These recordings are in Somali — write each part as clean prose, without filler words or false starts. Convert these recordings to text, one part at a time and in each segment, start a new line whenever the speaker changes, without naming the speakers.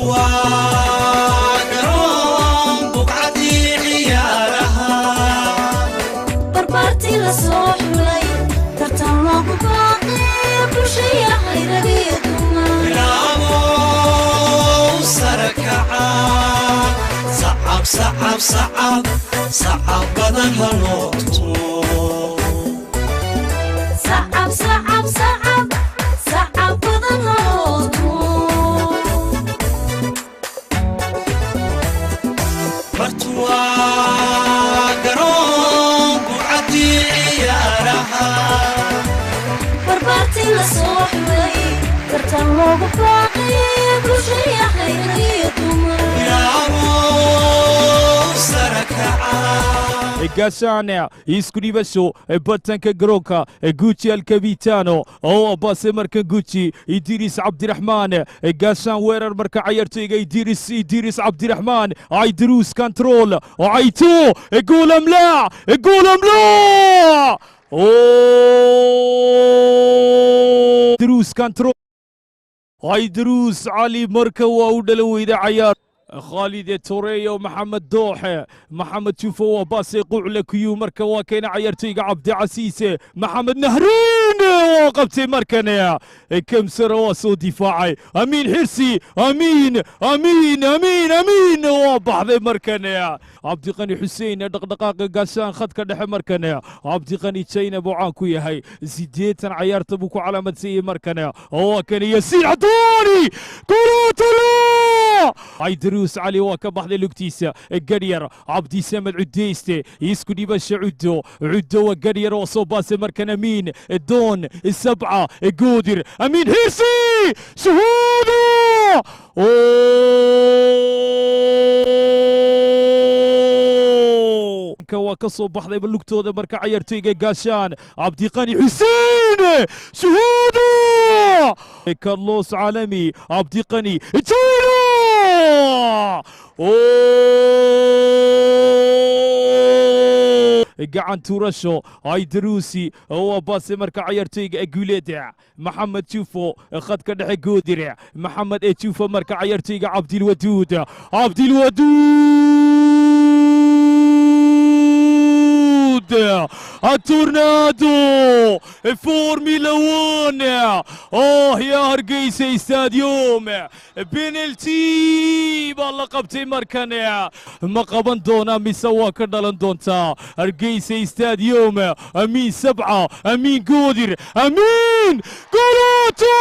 Bartuwaa garoon buqcadii ciyaaraha.
Barbaartii la soo xulay, tartan loogu baaqay, bulshayahay rag iyo dumar.
Bilaabow sarakaca, sacab, sacab, sacab, sacab badan ha loo tumo.
Sacab, sacab, sacab, sacab badan haloo tumo.
Bartuwaa garoon buqcadii ciyaaraha.
Barbaartii la soo xulay, tartan loogu baaqay, bulshayahay rag iyo dumar.
Bilaabow sarakaca.
Gaashaan isku dhibasho bartanka garoonka, Guuji Alkabitano oo abase markan Guuji Idris Cabdiraxmaan. Gaashaan weerar marka cayartoyga Idris, Idris Cabdiraxmaan Caydaruus, control Cayto, gool am laa, gool am laa! Idris control, Caydaruus Cali marka waa u dhalan weyda cayaar. Khaalid Toreyo, Maxamed Dooxe, Maxamed Jufo waa baase Qucle Kuyu, marka waa keena cayaartoyga Cabdicasiise Maxamed Nahriin waa qabtay, markan Kamsara waa soo difaacay. Amiin Xirsi, Amiin, Amiin, Amiin, Amiin, waa baxday markan. Cabdiqani Xuseen, dhaqdhaqaaqa Gaashaan khadka dhexe markan. Cabdiqani Jaynab oo caan ku yahay 80 cayaarta buu ku calaamadsan markan. Waa kan Yasiin Cadaani, golaatala Caydaruus Cali waa ka baxday lugtiisa. Gadhyar Cabdisamed Cudeyste, isku dhibasha Cuddo, Cuddo waa Gadhyar oo soo baasay markan. Amiin Doon, Sabca Goodir, Amiin Xirsi, shuhuuda. Waa ka soo baxdayba lugtooda marka cayaartoyga Gaashaan. Cabdiqani Xuseen, shuhuuda, Carlos Caalami, Cabdiqani Jayna. Gacan tuurasho Aydaruusi waa baase marka cayaartoyga Guuleeda Maxamed Jufo, khadka dhexe Goodire Maxamed ee Jufo marka cayaartoyga Cabdilwaduud, Cabdilwaduud التورنادو فورمولا 1. اوه يا Hargeysa Stadium, penalty baa la qabtay markan. Ma qaban doonaa mise waa ka dhalan doontaa Hargeysa Stadium? Amiin Sabca, Amiin Goodir, Amiin Golato!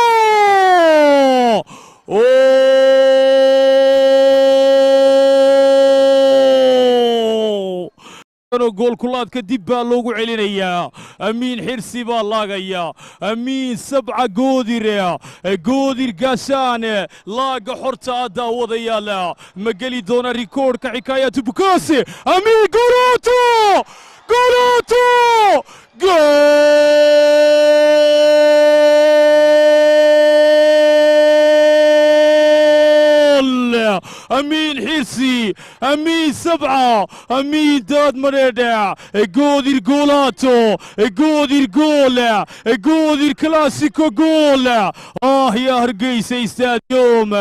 Goolkulaad kadib baa loogu celinayaa. Amiin Xirsi baa laagaya, Amiin Sabca Goodir, Goodir Gaashaan laaga xorta ah. Daawadayaal, ma geli doona rikoodhka Xikaayatu Bukaase? Amiin Goroto, Goroto, gool! Amiin Xirsi, Amiin Sabca, Amiin Daad Mareedha, Goodir goolaato, Goodir gool, Goodir classico gool. Ah يا Hargeysa Stadium,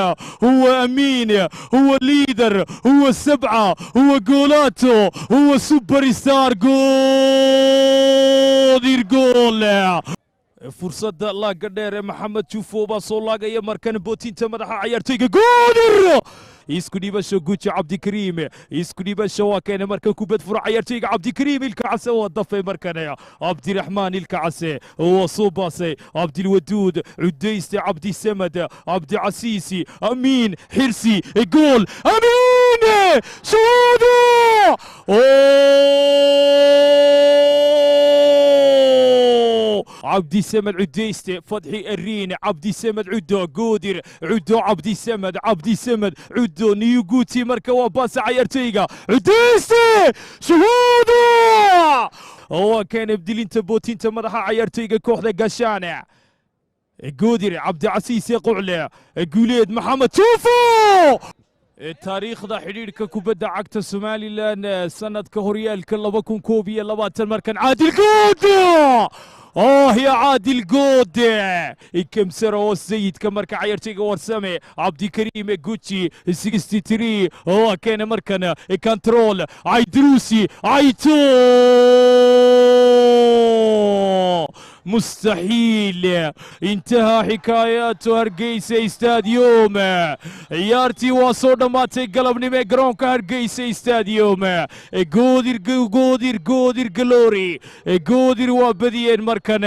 هو امين، هو leader، هو سبعه، هو جولاتو، هو super star، Goodir gool. Fursadda laaga dheer ee Maxamed Jufo baa soo laagaya markan bootinta madaxa cayaartoyga Goodir. Isku dhibasho Guji Cabdikariim, isku dhibasho waa keena markan kubad fura cayaartoyga Cabdikariim Ilka Case waa dafay markan. Cabdiraxmaan Ilka Case waa soo baasay. Cabdilwaduud Cudayste, Cabdisamad, Cabdicasiisi, Amiin Xirsi, gool! Amiin shuudo! Cabdisamad Cudayste, Fadxi Ariin, Cabdisamad Cuddo, Goodir Cuddo, Cabdisamad, Cabdisamad Cuddo, Niyuguti marka waa baasa cayaartoyga Cudayste, shuhuuda. Waa keena ibdilinta bootinta madaxa cayaartoyga kooxda Gashaane. Goodir, Cabdicasiis Qucle, Guuleed, Maxamed Tuufo. Taariikhda xidhiidhka kubadda cagta Somalilan sanadka horyaalka 2021 markan Caadil Good. Oh ya Caadil Good, kamsara oo sayidka marka cayartayga Warsame Cabdikariim Guji 63 oo keena markan control Caydruusi Cayto. Mustaxiil, intahaa xikaayaatu Hargeysa Stadium. Ciyaartii waa soo dhammaatay galabnimo ee garoonka Hargeysa Stadium. Goodir, Goodir, Goodir Glory, Goodir waa badiyeen markan.